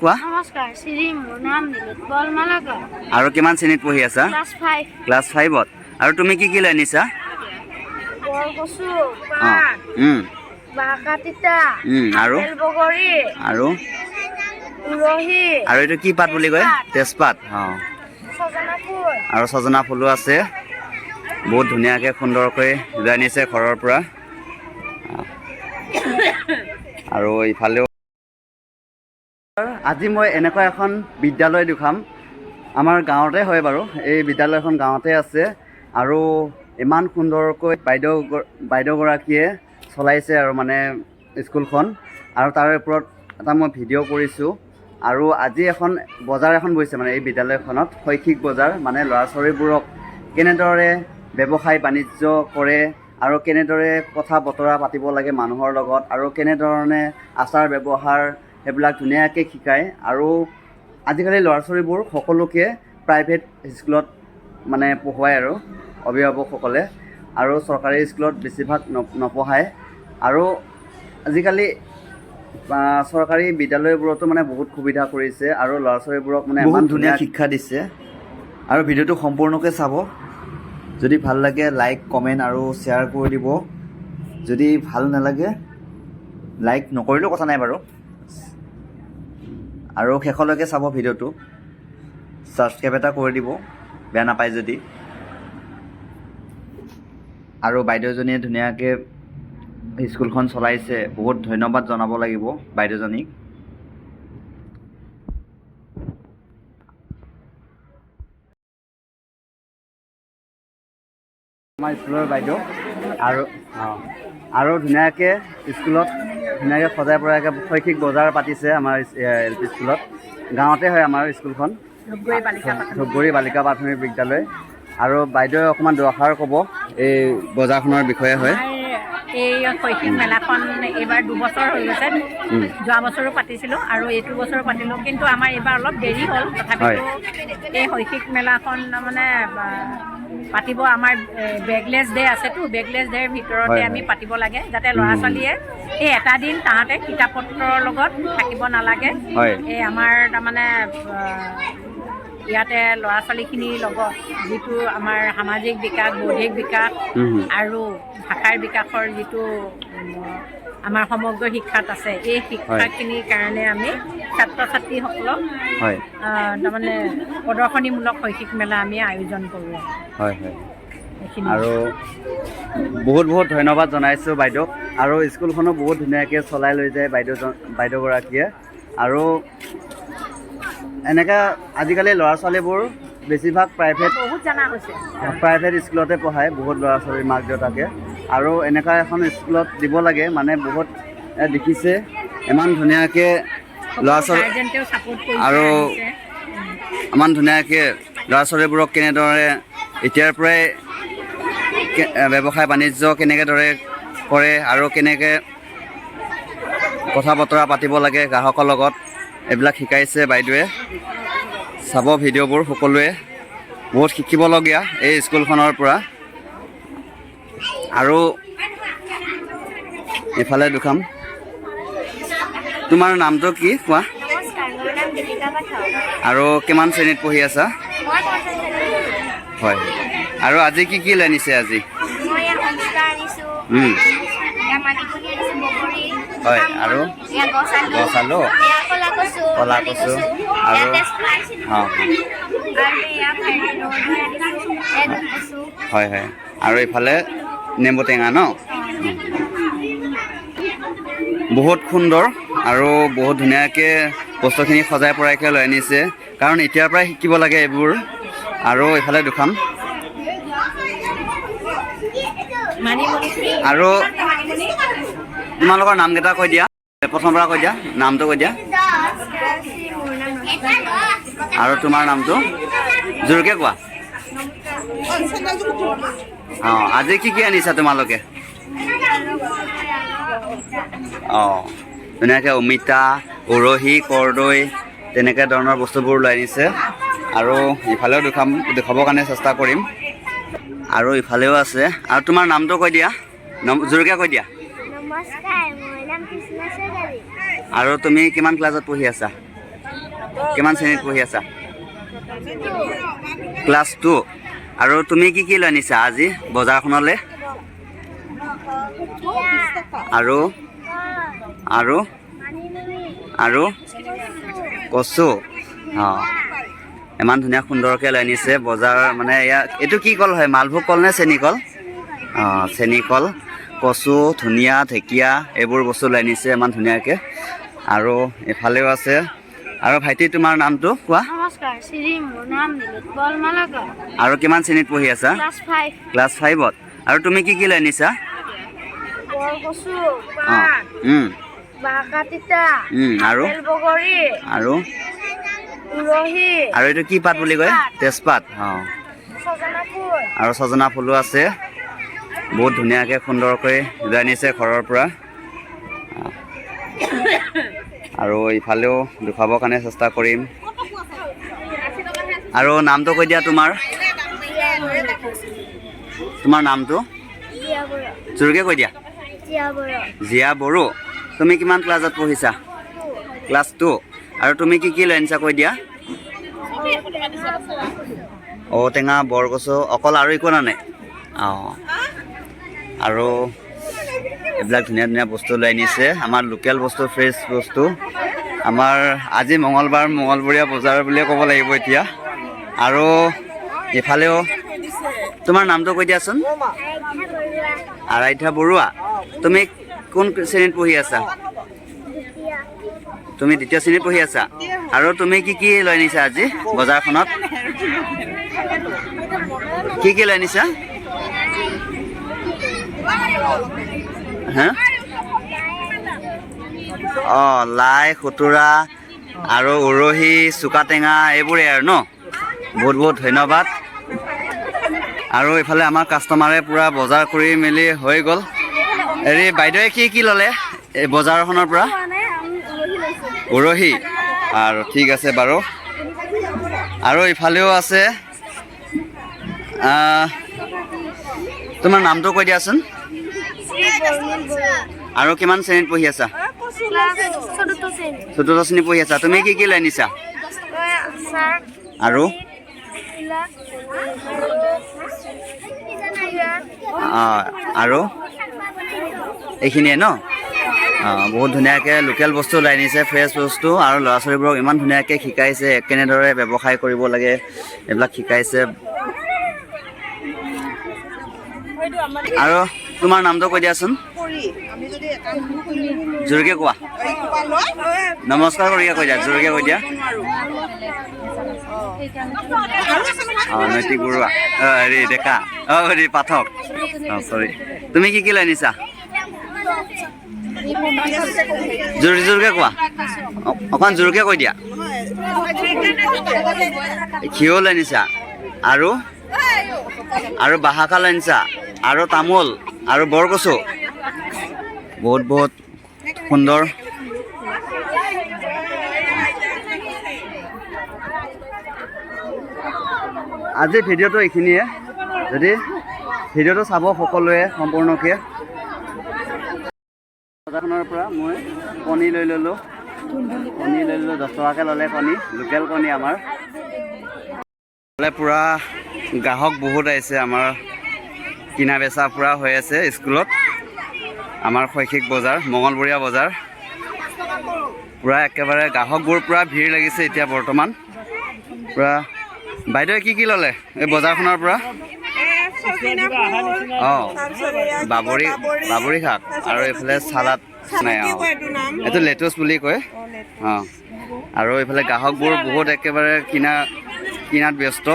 কোৱা। নমস্কাৰ শ্ৰী, মোৰ নাম নীলোৎপল মালাকাৰ। আৰু কিমান শ্ৰেণীত পঢ়ি আছা? ক্লাছ 5। ক্লাছ 5ত। আৰু তুমি কি কি লৈ আনিছা? বৰকচু, পাত, বাঁহকা তিতা, আৰু? আপেল, বগৰী, আৰু? উৰহি। আৰু এইটো কি পাত বুলি কয়? তেজপাত। অঁ। ছজনা ফুল। আৰু ছজনা ফুলো আছে। বহুত ধুনীয়াকৈ সুন্দৰকৈ লৈ আনিছে ঘৰৰ পৰা। আৰু ইফালেও আজি মই এনেকুৱা এখন বিদ্যালয় দেখুৱাম। আমাৰ গাঁৱতে হয় বাৰু। এই বিদ্যালয়খন গাঁৱতে আছে আৰু ইমান সুন্দৰকৈ বাইদেউগৰাকীয়ে চলাইছে আৰু মানে স্কুলখন। আৰু তাৰ ওপৰত এটা মই ভিডিঅ' কৰিছোঁ। আৰু আজি এখন বজাৰ এখন বহিছে, মানে এই বিদ্যালয়খনত শৈক্ষিক বজাৰ, মানে ল'ৰা ছোৱালীবোৰক কেনেদৰে ব্যৱসায় বাণিজ্য কৰে আৰু কেনেদৰে কথা বতৰা পাতিব লাগে মানুহৰ লগত আৰু কেনেধৰণে আচাৰ ব্যৱহাৰ, সেইবিলাক ধুনীয়াকৈ শিকায়। আৰু আজিকালি ল'ৰা ছোৱালীবোৰ সকলোকে প্ৰাইভেট স্কুলত মানে পঢ়ুৱায় আৰু অভিভাৱকসকলে, আৰু চৰকাৰী স্কুলত বেছিভাগ নপঢ়ায়। আৰু আজিকালি চৰকাৰী বিদ্যালয়বোৰতো মানে বহুত সুবিধা কৰিছে আৰু ল'ৰা ছোৱালীবোৰক মানে বহুত ইমান ধুনীয়া শিক্ষা দিছে। আৰু ভিডিঅ'টো সম্পূৰ্ণকৈ চাব। যদি ভাল লাগে লাইক, কমেণ্ট আৰু শ্বেয়াৰ কৰি দিব। যদি ভাল নালাগে লাইক নকৰিলেও কথা নাই বাৰু। আৰু শেষলৈকে চাব ভিডিঅ'টো। ছাবস্ক্ৰাইব এটা কৰি দিব, বেয়া নাপায় যদি। আৰু বাইদেউজনীয়ে ধুনীয়াকৈ স্কুলখন চলাইছে। বহুত ধন্যবাদ জনাব লাগিব বাইদেউজনীক। আমাৰ স্কুলৰ বাইদেউ আৰু আৰু ধুনীয়াকৈ স্কুলত ধুনীয়াকৈ সজাই পৰাইকৈ শৈক্ষিক বজাৰ পাতিছে আমাৰ এল পি স্কুলত। গাঁৱতে হয় আমাৰ স্কুলখন, ধূপগুৰি বালিকা প্ৰাথমিক বিদ্যালয়। আৰু বাইদেৱে অকণমান দুআষাৰ ক'ব এই বজাৰখনৰ বিষয়ে হয়। আমাৰ এই শৈক্ষিক মেলাখন এইবাৰ 2 বছৰ হৈ গৈছে। যোৱা বছৰো পাতিছিলোঁ আৰু এইটো বছৰো পাতিলোঁ, কিন্তু আমাৰ এইবাৰ অলপ দেৰি হ'ল। তথাপিতো এই শৈক্ষিক মেলাখন মানে পাতিব আমাৰ বেগলেছ ডে আছেতো, বেগলেছ ডেৰ ভিতৰতে আমি পাতিব লাগে, যাতে ল'ৰা ছোৱালীয়ে এই এটা দিন তাহাঁতে কিতাপ পত্ৰৰ লগত থাকিব নালাগে। এই আমাৰ তাৰমানে ইয়াতে ল'ৰা ছোৱালীখিনিৰ লগত যিটো আমাৰ সামাজিক বিকাশ, বৌদ্ধিক বিকাশ আৰু ভাষাৰ বিকাশৰ যিটো আমাৰ সমগ্ৰ শিক্ষাত আছে, এই শিক্ষাখিনিৰ কাৰণে আমি ছাত্ৰ ছাত্ৰীসকলক তাৰমানে প্ৰদৰ্শনীমূলক শৈক্ষিক মেলা আমি আয়োজন কৰোঁ। হয় হয় এইখিনি। আৰু বহুত বহুত ধন্যবাদ জনাইছোঁ বাইদেউক। আৰু স্কুলখনো বহুত ধুনীয়াকৈ চলাই লৈ যায় বাইদেউগৰাকীয়ে। আৰু এনেকৈ আজিকালি ল'ৰা ছোৱালীবোৰ বেছিভাগ প্ৰাইভেট বহুত জানা হৈছে। প্ৰাইভেট স্কুলতে পঢ়ায় বহুত ল'ৰা ছোৱালীৰ মাক দেউতাকে। আৰু এনেকুৱা এখন স্কুলত দিব লাগে, মানে বহুত দেখিছে ইমান ধুনীয়াকৈ ল'ৰা ছোৱালী গাৰ্জেণ্টেও ছাপোৰ্ট কৰিছে, আহিছে। ইমান ধুনীয়াকৈ ল'ৰা ছোৱালীবোৰক কেনেদৰে এতিয়াৰ পৰাই ব্যৱসায় বাণিজ্য কেনেকৈ দৰে কৰে আৰু কেনেকৈ কথা বতৰা পাতিব লাগে গ্ৰাহকৰ লগত, এইবিলাক শিকাইছে বাইদেৱে। চাব ভিডিঅ'বোৰ সকলোৱে, বহুত শিকিবলগীয়া এই স্কুলখনৰ পৰা। আৰু ইফালে দুখাম। তোমাৰ নামটো কি কোৱা? নমস্কাৰ, মোৰ নাম দীপিকা পাঠক। আৰু কিমান শ্ৰেণীত পঢ়ি আছা? মই পঞ্চম শ্ৰেণীত। হয়, আৰু আজি কি কি লৈ আনিছে আজি? মই ইয়াত অমিতা আনিছোঁ, ইয়াত মানিমুনি আনিছোঁ, বগৰী, আৰু? ইয়াত গছ আলু, গছ আলু, এয়া ক'লা কচু, ক'লা মানি কচু, এয়া আৰু? তেজপাত, আৰু এয়া ৰ'দৈ আনিছোঁ, এয়া দুধ কচু। হয় হয় আৰু ইফালে নেমু টেঙা ন। বহুত সুন্দৰ আৰু বহুত ধুনীয়াকৈ বস্তুখিনি সজাই পৰাইকৈ লৈ আনিছে, কাৰণ এতিয়াৰ পৰাই শিকিব লাগে এইবোৰ। আৰু ইফালে দুখাম। মানিমুনি। আৰু তোমালোকৰ নামকেইটা কৈ দিয়া। প্ৰথমৰ পৰা কৈ দিয়া, নামটো কৈ দিয়া। নমস্কাৰ শ্ৰী, মোৰ নাম ৰশ্মি। আৰু তোমাৰ নামটো জোৰকৈ কোৱা। অঁ, আজি কি কি আনিছা তোমালোকে? অঁ, ধুনীয়াকৈ অমিতা, উৰহি, কৰ্দৈ, তেনেকৈ ধৰণৰ বস্তুবোৰ লৈ আনিছে। আৰু ইফালেও দেখুৱাবৰ কাৰণে চেষ্টা কৰিম। আৰু ইফালেও আছে। আৰু তোমাৰ নামটো কৈ দিয়া, জোৰকৈ কৈ দিয়া। নমস্কাৰ, মোৰ নাম কৃষ্ণ চৌধুৰী। আৰু তুমি কিমান ক্লাছত পঢ়ি আছা? কিমান শ্ৰেণীত পঢ়ি আছা? ক্লাছ 2। আৰু তুমি কি কি লৈ আনিছা আজি বজাৰখনলৈ? আৰু আৰু আৰু কচু। অঁ, ইমান ধুনীয়া সুন্দৰকৈ লৈ আনিছে বজাৰ। মানে এয়া এইটো কি কল হয়? মালভোগ কল নে চেনী কল? অঁ, চেনী কল, কচু, ধুনীয়া, ঢেকীয়া এইবোৰ বস্তু লৈ আনিছে ইমান ধুনীয়াকৈ। আৰু এইফালেও আছে। আৰু ভাইটি, তোমাৰ নামটো কোৱা। নমস্কাৰ শ্ৰী, মোৰ নাম নীলোৎপল মালাকাৰ। আৰু কিমান শ্ৰেণীত পঢ়ি আছা? ক্লাছ 5। ক্লাছ 5ত। আৰু তুমি কি কি লৈ আনিছা? বৰকচু, অঁ, বাঁহকা তিতা, আৰু বগৰী, আৰু উৰহি, আৰু এইটো কি পাত বুলি কয়? তেজপাত। অঁ। ছজনা ফুল। আৰু ছজনা ফুলো আছে। বহুত ধুনীয়াকৈ সুন্দৰকৈ লৈ আনিছে ঘৰৰ পৰা। আৰু ইফালেও দেখুৱাবৰ কাৰণে চেষ্টা কৰিম। আৰু নামটো কৈ দিয়া তোমাৰ। তোমাৰ নামটো জিয়া বড়ো। জোৰকৈ কৈ দিয়া। জিয়া বড়ো। জীয়া বড়ো। তুমি কিমান ক্লাছত পঢ়িছা? ক্লাছ 2। আৰু তুমি কি কি লৈ আনিছা কৈ দিয়া। ঔটেঙা, বৰকচু অকল, আৰু একো নানে? অঁ। আৰু এইবিলাক ধুনীয়া ধুনীয়া বস্তু লৈ আনিছে, আমাৰ লোকেল বস্তু, ফ্ৰেছ বস্তু। আমাৰ আজি মঙলবাৰ, মঙলবৰীয়া বজাৰ বুলিয়ে ক'ব লাগিব এতিয়া। আৰু ইফালেও, তোমাৰ নামটো কৈ দিয়াচোন। আৰাধ্যা বৰুৱা। তুমি কোন শ্ৰেণীত পঢ়ি আছা? তুমি দ্বিতীয় শ্ৰেণীত পঢ়ি আছা। আৰু তুমি কি কি লৈ আনিছা আজি বজাৰখনত? কি কি লৈ আনিছা? হা, অঁ, লাই, খুতুৰা আৰু উৰহি, চুকা টেঙা এইবোৰেই আৰু ন। বহুত বহুত ধন্যবাদ। আৰু এইফালে আমাৰ কাষ্টমাৰে পূৰা বজাৰ কৰি মেলি হৈ গ'ল। হেৰি, বাইদেৱে কি কি ল'লে এই বজাৰখনৰ পৰা? উৰহি আৰু। ঠিক আছে বাৰু। আৰু ইফালেও আছে। তোমাৰ নামটো কৈ দিয়াচোন। আৰু কিমান শ্ৰেণীত পঢ়ি আছা? ক্লাছ চতুৰ্থ শ্ৰেণী। চতুৰ্থ শ্ৰেণী পঢ়ি আছা। তুমি কি কি লৈ আনিছা? আচাৰ। আৰু মূলা। আৰু এইখিনিয়ে ন। অঁ, বহুত ধুনীয়াকৈ লোকেল বস্তু লৈ আনিছে, ফ্ৰেছ বস্তু। আৰু ল'ৰা ছোৱালীবোৰক ইমান ধুনীয়াকৈ শিকাইছে কেনেদৰে ব্যৱসায় কৰিব লাগে, এইবিলাক শিকাইছে। আৰু তোমাৰ নামটো কৈ দিয়াচোন। জোৰকৈ কোৱা। নমস্কাৰ কৰিকে কৈ দিয়া, জোৰকৈ কৈ দিয়া। অঁ, নৈতিক বৰুৱা। অঁ, হেৰি ডেকা। অঁ, হেৰি পাঠক। অঁ, চৰি। তুমি কি কি লৈ আনিছা? জোৰ জোৰকৈ কোৱা, অকণ জোৰকৈ কৈ দিয়া। ঘিউ লৈ আনিছা আৰু আৰু বাহাকা লৈ আনিছা আৰু তামোল আৰু বৰকচু। বহুত বহুত সুন্দৰ। আজিৰ ভিডিঅ'টো এইখিনিয়ে। যদি ভিডিঅ'টো চাব সকলোৱে সম্পূৰ্ণকৈ। বজাৰখনৰ পৰা মই কণী লৈ ল'লোঁ, কণী লৈ ল'লোঁ, 10 টকাকৈ ল'লে কণী, লোকেল কণী। আমাৰ পূৰা গ্ৰাহক বহুত আহিছে, আমাৰ কিনা বেচা পূৰা হৈ আছে স্কুলত। আমাৰ শৈক্ষিক বজাৰ, মঙলবৰীয়া বজাৰ, পূৰা একেবাৰে গ্ৰাহকবোৰ পূৰা ভিৰ লাগিছে এতিয়া বৰ্তমান পূৰা। বাইদেৱে কি কি ল'লে এই বজাৰখনৰ পৰা? অঁ, বাবৰি, বাবৰি শাক আৰু এইফালে চালাড নাই। অঁ, এইটো লেটুচ বুলি কয়। অঁ, আৰু এইফালে গ্ৰাহকবোৰ বহুত একেবাৰে কিনাত ব্যস্ত।